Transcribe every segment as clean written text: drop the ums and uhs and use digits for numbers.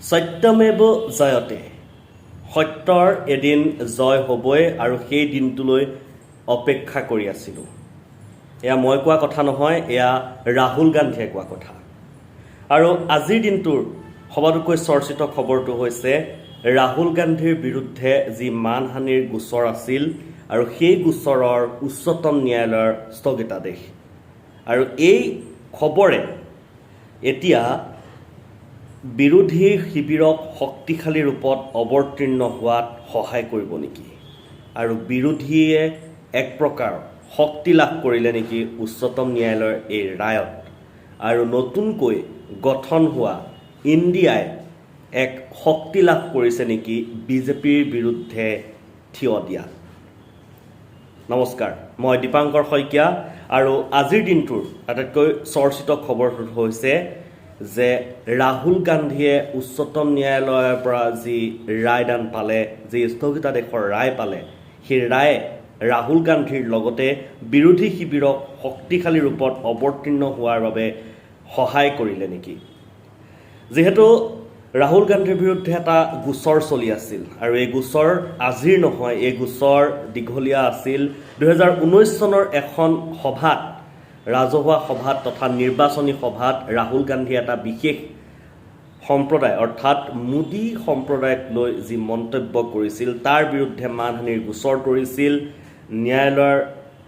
সত্যমেৱ জয়তে, সত্যৰ এদিন জয় হ'বই আৰু সেই দিনটোলৈ অপেক্ষা কৰি আছিলোঁ। এয়া মই কোৱা কথা নহয়, এয়া ৰাহুল গান্ধীয়ে কোৱা কথা। আৰু আজিৰ দিনটোৰ সবাতোকৈ চৰ্চিত খবৰটো হৈছে ৰাহুল গান্ধীৰ বিৰুদ্ধে যি মানহানিৰ গোচৰ আছিল আৰু সেই গোচৰৰ উচ্চতম ন্যায়ালয়ৰ স্থগিতাদেশ। আৰু এই খবৰে এতিয়া বিৰোধী শিবিৰক শক্তিশালী ৰূপত অৱতীৰ্ণ হোৱাত সহায় কৰিব নেকি আৰু বিৰোধীয়ে এক প্ৰকাৰ শক্তি লাভ কৰিলে নেকি উচ্চতম ন্যায়ালয়ৰ এই ৰায়ত, আৰু নতুনকৈ গঠন হোৱা ইণ্ডিয়াই এক শক্তি লাভ কৰিছে নেকি বিজেপিৰ বিৰুদ্ধে থিয় দিয়া? নমস্কাৰ, মই দীপাংকৰ শইকীয়া আৰু আজিৰ দিনটোৰ আটাইতকৈ চৰ্চিত খবৰটো হৈছে যে ৰাহুল গান্ধীয়ে উচ্চতম ন্যায়ালয়ৰ পৰা যি ৰায়দান পালে, যি স্থগিতাদেশৰ ৰায় পালে, সেই ৰায়ে ৰাহুল গান্ধীৰ লগতে বিৰোধী শিবিৰক শক্তিশালী ৰূপত অৱতীৰ্ণ হোৱাৰ বাবে সহায় কৰিলে নেকি? যিহেতু ৰাহুল গান্ধীৰ বিৰুদ্ধে এটা গোচৰ চলি আছিল আৰু এই গোচৰ আজিৰ নহয়, এই গোচৰ দীঘলীয়া আছিল। 2019 চনৰ এখন সভাত, ৰাজহুৱা সভাত তথা নিৰ্বাচনী সভাত ৰাহুল গান্ধীয়ে এটা বিশেষ সম্প্ৰদায়, অৰ্থাৎ মোদী সম্প্ৰদায়ক লৈ যি মন্তব্য কৰিছিল, তাৰ বিৰুদ্ধে মানহানিৰ গোচৰ তৰিছিল, ন্যায়ালয়ৰ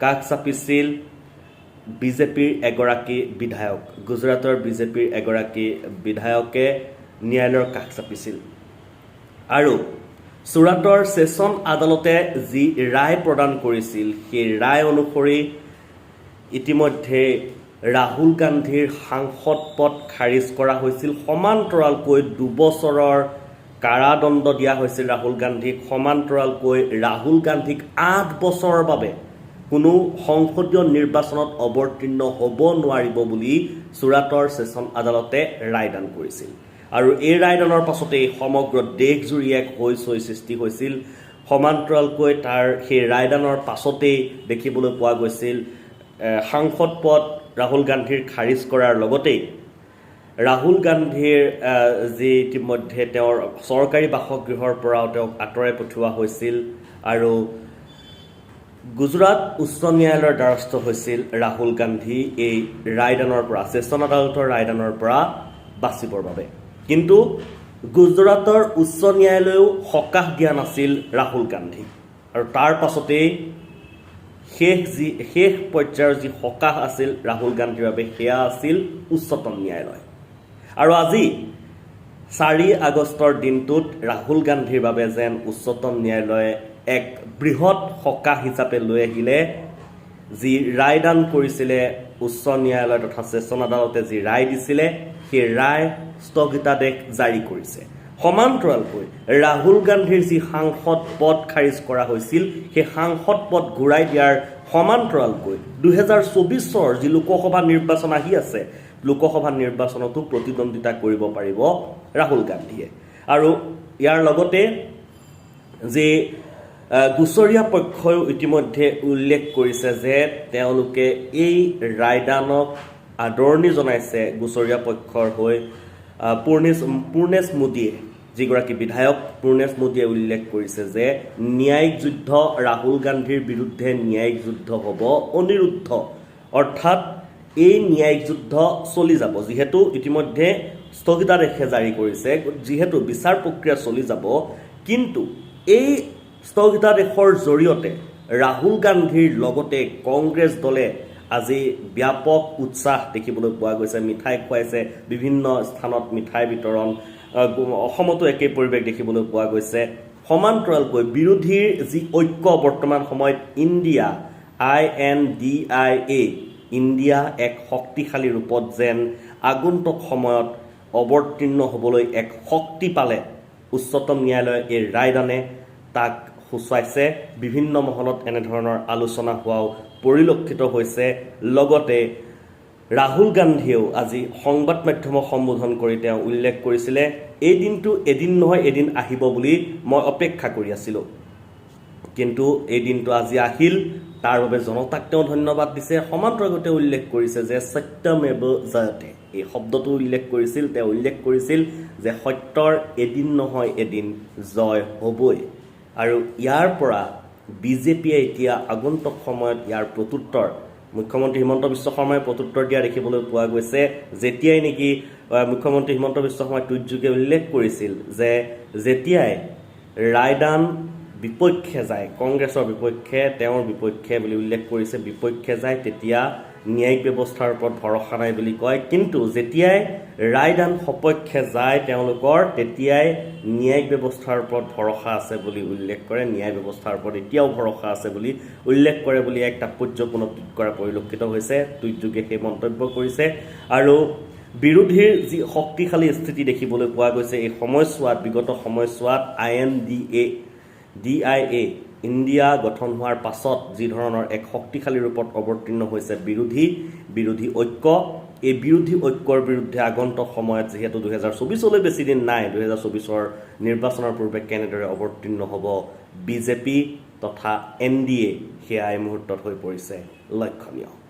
কাষ চাপিছিল বিজেপিৰ এগৰাকী বিধায়ক। গুজৰাটৰ বিজেপিৰ এগৰাকী বিধায়কে ন্যায়ালয়ৰ কাষ চাপিছিল আৰু চুৰাটৰ ছেছন আদালতে যি ৰায় প্ৰদান কৰিছিল, সেই ৰায় অনুসৰি ইতিমধ্যে ৰাহুল গান্ধীৰ সাংসদ পদ খাৰিজ কৰা হৈছিল। সমান্তৰালকৈ 2 বছৰৰ কাৰাদণ্ড দিয়া হৈছিল ৰাহুল গান্ধীক। সমান্তৰালকৈ ৰাহুল গান্ধীক 8 বছৰৰ বাবে কোনো সংসদীয় নিৰ্বাচনত অৱতীৰ্ণ হ'ব নোৱাৰিব বুলি চুৰাটৰ ছেছন আদালতে ৰায়দান কৰিছিল। আৰু এই ৰায়দানৰ পাছতেই সমগ্ৰ দেশজুৰি এক হৈ চৈ সৃষ্টি হৈছিল। সমান্তৰালকৈ তাৰ সেই ৰায়দানৰ পাছতেই দেখিবলৈ পোৱা গৈছিল সাংসদ পদ ৰাহুল গান্ধীৰ খাৰিজ কৰাৰ লগতেই ৰাহুল গান্ধীৰ যি ইতিমধ্যে তেওঁৰ চৰকাৰী বাসগৃহৰ পৰাও তেওঁক আঁতৰাই পঠিওৱা হৈছিল আৰু গুজৰাট উচ্চ ন্যায়ালয়ৰ দ্বাৰস্থ হৈছিল ৰাহুল গান্ধী এই ৰায়দানৰ পৰা, ছেছন আদালতৰ ৰায়দানৰ পৰা বাচিবৰ বাবে। কিন্তু গুজৰাটৰ উচ্চ ন্যায়ালয়েও সকাহ দিয়া নাছিল ৰাহুল গান্ধীক। আৰু তাৰ পাছতেই শেষ পৰ্যায়ৰ যি সকাহ আছিল ৰাহুল গান্ধীৰ বাবে, সেয়া আছিল উচ্চতম ন্যায়ালয়। আৰু আজি 4 আগষ্টৰ দিনটোত ৰাহুল গান্ধীৰ বাবে যেন উচ্চতম ন্যায়ালয়ে এক বৃহৎ সকাহ হিচাপে লৈ আহিলে। যি ৰায়দান কৰিছিলে উচ্চ ন্যায়ালয় তথা ছেছন আদালতে যি ৰায় দিছিলে, সেই ৰায় স্থগিতাদেশ জাৰি কৰিছে। সমান্তৰালকৈ ৰাহুল গান্ধীৰ যি সাংসদ পদ খাৰিজ কৰা হৈছিল, সেই সাংসদ পদ ঘূৰাই দিয়াৰ সমান্তৰালকৈ 2024ৰ যি লোকসভা নিৰ্বাচন আহি আছে, লোকসভা নিৰ্বাচনতো প্ৰতিদ্বন্দ্বিতা কৰিব পাৰিব ৰাহুল গান্ধীয়ে। আৰু ইয়াৰ লগতে যে গোচৰীয়া পক্ষইও ইতিমধ্যে উল্লেখ কৰিছে যে তেওঁলোকে এই ৰায়দানক আদৰণি জনাইছে। গোচৰীয়া পক্ষৰ হৈ পূৰ্ণেশ মোদীয়ে, যিগৰাকী বিধায়ক পূৰ্ণেশ মোদীয়ে উল্লেখ কৰিছে যে ন্যায়িক যুদ্ধ, ৰাহুল গান্ধীৰ বিৰুদ্ধে ন্যায়িক যুদ্ধ হ'ব অনিৰুদ্ধ, অৰ্থাৎ এই ন্যায়িক যুদ্ধ চলি যাব। যিহেতু ইতিমধ্যে স্থগিতাদেশে জাৰি কৰিছে, যিহেতু বিচাৰ প্ৰক্ৰিয়া চলি যাব, কিন্তু এই স্থগিতাদেশৰ জৰিয়তে ৰাহুল গান্ধীৰ লগতে কংগ্ৰেছ দলে আজি ব্যাপক উৎসাহ দেখিবলৈ পোৱা গৈছে। মিঠাই খুৱাইছে, বিভিন্ন স্থানত মিঠাই বিতৰণ, অসমতো একেই পৰিৱেশ দেখিবলৈ পোৱা গৈছে। সমান্তৰালকৈ বিৰোধীৰ যি ঐক্য বৰ্তমান সময়ত ইণ্ডিয়া, INDIA, India এক শক্তিশালী ৰূপত যেন আগন্তুক সময়ত অৱতীৰ্ণ হ'বলৈ এক শক্তি পালে উচ্চতম ন্যায়ালয়ে এই ৰায়দানে, তাক সূচাইছে। বিভিন্ন মহলত এনেধৰণৰ আলোচনা হোৱাও পৰিলক্ষিত হৈছে। লগতে ৰাহুল গান্ধীয়েও আজি সংবাদ মাধ্যমক সম্বোধন কৰি তেওঁ উল্লেখ কৰিছিলে, "এই দিনটো এদিন নহয় এদিন আহিব বুলি মই অপেক্ষা কৰি আছিলোঁ, কিন্তু এই দিনটো আজি আহিল।" তাৰ বাবে জনতাক তেওঁ ধন্যবাদ দিছে। সমান্তৰালকৈ তেওঁ উল্লেখ কৰিছে যে সত্যমেৱ জয়তে। এই শব্দটো উল্লেখ কৰিছিল। তেওঁ উল্লেখ কৰিছিল যে সত্যৰ এদিন নহয় এদিন জয় হ'বই। আৰু ইয়াৰ পৰা বিজেপিয়ে এতিয়া আগন্তুক সময়ত ইয়াৰ প্ৰত্যুত্তৰ, মুখ্যমন্ত্ৰী হিমন্ত বিশ্ব শৰ্মাই প্ৰত্যুত্তৰ দিয়া দেখিবলৈ পোৱা গৈছে। যেতিয়াই নেকি মুখ্যমন্ত্ৰী হিমন্ত বিশ্ব শৰ্মাই টুইটযোগে উল্লেখ কৰিছিল যে যেতিয়াই ৰায়দান বিপক্ষে যায়, কংগ্ৰেছৰ বিপক্ষে, তেওঁৰ বিপক্ষে বুলি উল্লেখ কৰিছে, বিপক্ষে যায়, তেতিয়া ন্যায়িক ব্যৱস্থাৰ ওপৰত ভৰসা নাই বুলি কয়। কিন্তু যেতিয়াই ৰায়দান সপক্ষে যায় তেওঁলোকৰ, তেতিয়াই ন্যায়িক ব্যৱস্থাৰ ওপৰত ভৰসা আছে বুলি উল্লেখ কৰে। ন্যায় ব্যৱস্থাৰ ওপৰত এতিয়াও ভৰসা আছে বুলি উল্লেখ কৰে বুলি এক তাৎপৰ্যপূৰ্ণ টুইট কৰা পৰিলক্ষিত হৈছে। টুইটযোগে সেই মন্তব্য কৰিছে। আৰু বিৰোধীৰ যি শক্তিশালী স্থিতি দেখিবলৈ পোৱা গৈছে এই সময়ছোৱাত, বিগত সময়ছোৱাত আইএনডিএ ডিআইএ ইণ্ডিয়া গঠন হোৱাৰ পাছত যি ধৰণৰ এক শক্তিশালী ৰূপত অৱতীৰ্ণ হৈছে বিৰোধী ঐক্য, এই বিৰোধী ঐক্যৰ বিৰুদ্ধে আগন্তুক সময়ত, যিহেতু 2024লৈ বেছি দিন নাই, 2024ৰ নিৰ্বাচনৰ পূৰ্বে কেনেদৰে অৱতীৰ্ণ হ'ব বিজেপি তথা এনডিএ, সেয়া এই মুহূৰ্তত হৈ পৰিছে লক্ষণীয়।